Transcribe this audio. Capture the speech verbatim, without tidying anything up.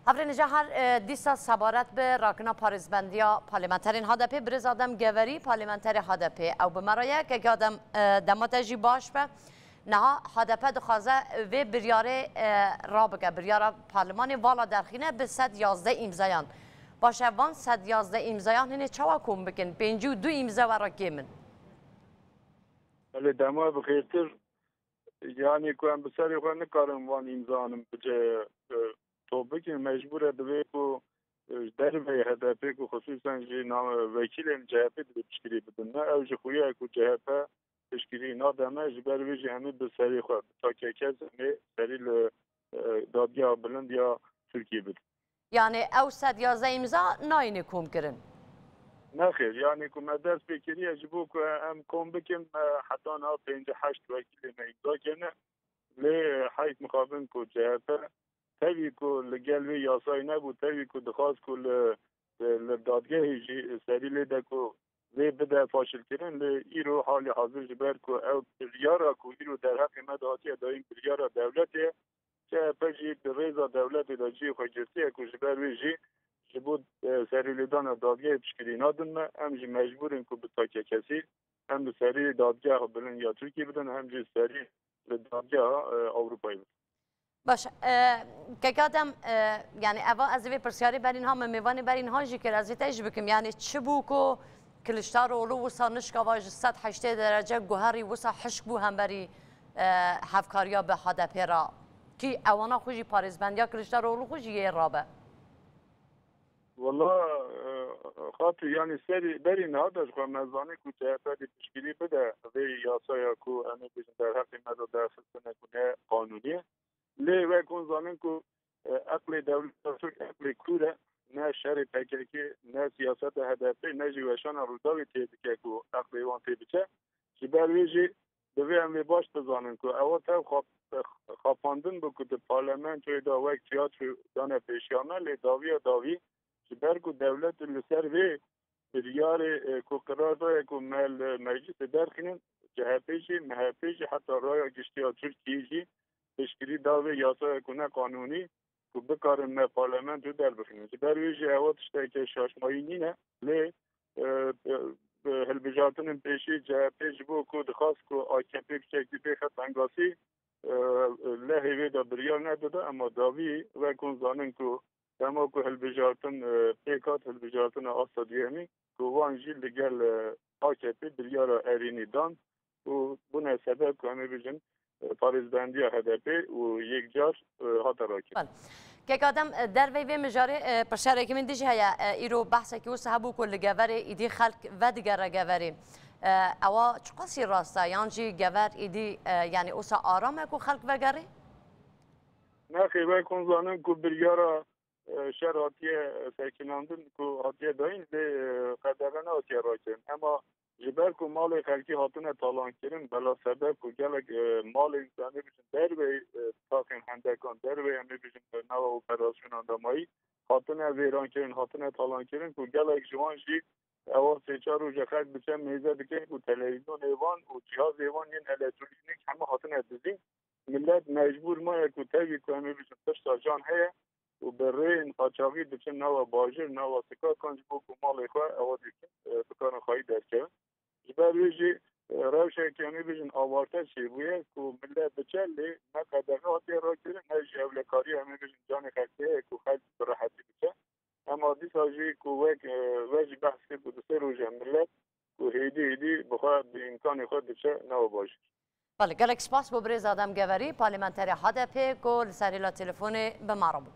Hevrênê ji her, e, dîsa sebaret bi rakina parêzbendiya parlamenterên H D P, birêz Adem Geverî, parlamenterê H D P, ew bi me re ye. Kek Adem, e, dema te jî baş be. Niha H D P dixwaze vê biryarê, e, rabike, biryara parlimanê vala derxîne bi sed yazdeh îmzayan. Baş e, van sed yazdeh îmzayan hinê çawa kom bikin? Pêncî û du îmze we re kêm in. Belê, dema bi xêrtir, yanî ku em bi serê xwe nikarin van îmzayan bi cih, e, top bikin, mecbûr e divê ku, e, ji derveyê H D P ku xisûsen jî na-, wekîlên C H P divê piştgirî bidin me. Ew ji xuya ku C H P piştgirî nade me, ji ber vê jî em ê bi serê xwe, bi takekez em ê serî li, e, Dadgeha Bilind ya Tirkiyê bidin. Yani ew sed yazdeh îmza nayêne komkirin? Nexêr, yani ku me dest pê kiriye ji bo ku em kom bikin, me heta niha pêncî heşt wekîlê me îmza kirine. Lê heyf mixabin ku C H P tevî ku li gel vê yasayê nebû, tevî ku dixwast ku li, li dadgehê jî serî lê de ku vê bide faşilkirin, lê îro halî hazir ji ber ku ew biryara ku îro derheqê me de hatiye dayîn biryara dewletê ye, C H P jî di rêza dewletê de cihê xwe girtiye ku ji ber wê jî ji bo, e, serîlêdana dadgehê piştgirî nadin me, em jî mecbûr in ku bi takekesî hem li serî dadgeha bilind ya Tirkiyê bidin, hem jî serî li dadgeha, e, Ewropayê bidin. Baş, e, kek Adem, e, yani eva ez ê vê pirsyarê berî niha me mêvanê berî niha jî kir, ez vê te jî bikim. Yani çi bû ku Kiliçdaroglu wisa nişka va ji sed heştê derece guherî, wisa hişk bû hemberî, e, hevkariya bi H D P re? Kî ewana xwe jî parêzbendiya Kiliçdaroglu xwe jî yê rabe. Wala, e, xatî, yanî serî, berî niha de ji xwe me zanî ku C H P dê piştgirî bide vê yasaya ku em ê bêjin derheqê me de derxistine ku ne qanûnî ye. Lê wek hûn zanin ku, e, eqlê dewleta Tirk eqlê kûr e. Ne şerê P K K, ne siyaseta H D P, ne jî weşana Rûdawê tê dike ku eqlê wan tê biçe. Ji ber wê jî divê em vê baş bizanin ku ewa tev xap-, xapandin bû ku di parlamentoyê de wek tiyatro dane pêşiya me, lê dawiya dawî ji ber ku dewlet li ser vê biryarê, e, ku qirar daye ku me li meclisê derxînin, C H P jî, M H P jî, heta Raya Giştî ya Tirkiyê jî piştgirî da vê yasaya ku ne qanûnî, ku bikarin me parlamento derbixînin. Ji ber wê jî ewa tişteke şaşmayî nîne, lê, e, e, e, hilbijartinên pêşî C H P ji bo ku dixwast ku A K P piçekî bêxe tengasî, e, lehê wê de biryar nedide, ema dawî wek hûn zanin ku dema ku hilbijartin, e, pêk hat, hilbijartina asta duyemî, ku wan jî li gel, e, A K P biryara erênî dan û bûne sebeb ku em ê bijin, e, parêzbendiya H D P û yekcar, e, hate rakirin. Bale. Kek Adem, e, dervey vê mijarê, e, pirsiyareke min dijî heye, e, îro behsekî wisa hebû ku li Geverê îdî xelk vedigere Geverê. E, ewa çiqasî rast e? Yan jî Gever îdî, e, yani wisa aram e ku xelk vegerê? Nexê, wek hûn zanin ku biryara, e, şer hatiye, e, sekinandin ku hatiye dayîn, lê, e, qedexe nehatiye rakirin. Ema ji ber ku malê xelkî hatine talankirin, bela sebeb ku gelek, e, malên, em ê bijin, derveyî, e, taxên hendekan, derveyî, em ê bijin, nava operasyonan de mayî, hatine vêrankirin, hatine talankirin, ku gelek ji wan jî ewa sê çar roje xelk diçe mêze dike ku televîzyonê wan û cihazê wan yên elektrolînîk hemû hatine dizîn. Millet mecbûr maye ku tevî ku em ê bijin pişta can heye û bi rêyên qaçaxî diçin nava bajêr, nava sikakan ji bo ku malê xwe ewa dikin, e, bikarin xweyî derkevin. Ji ber wê jî, e, rewşeke em ê bijin avarte çêbûye ku millet diçe, lê ne qedexe hatiye rakirin, ne jî ewlekariya em ê bijin canê xelkê heye ku xelk bi rehetî biçe. Ema dîsa jî ku wek, e, we jî behs kir ku du sê roje millet ku hêdî hêdî bi xwe, bi îmkanê xwe diçe nava bajêr. Belê, gelek spas bo birêz Adem Geverî, parlamenterê H D P ku li ser hêla telefonê bi me re bû.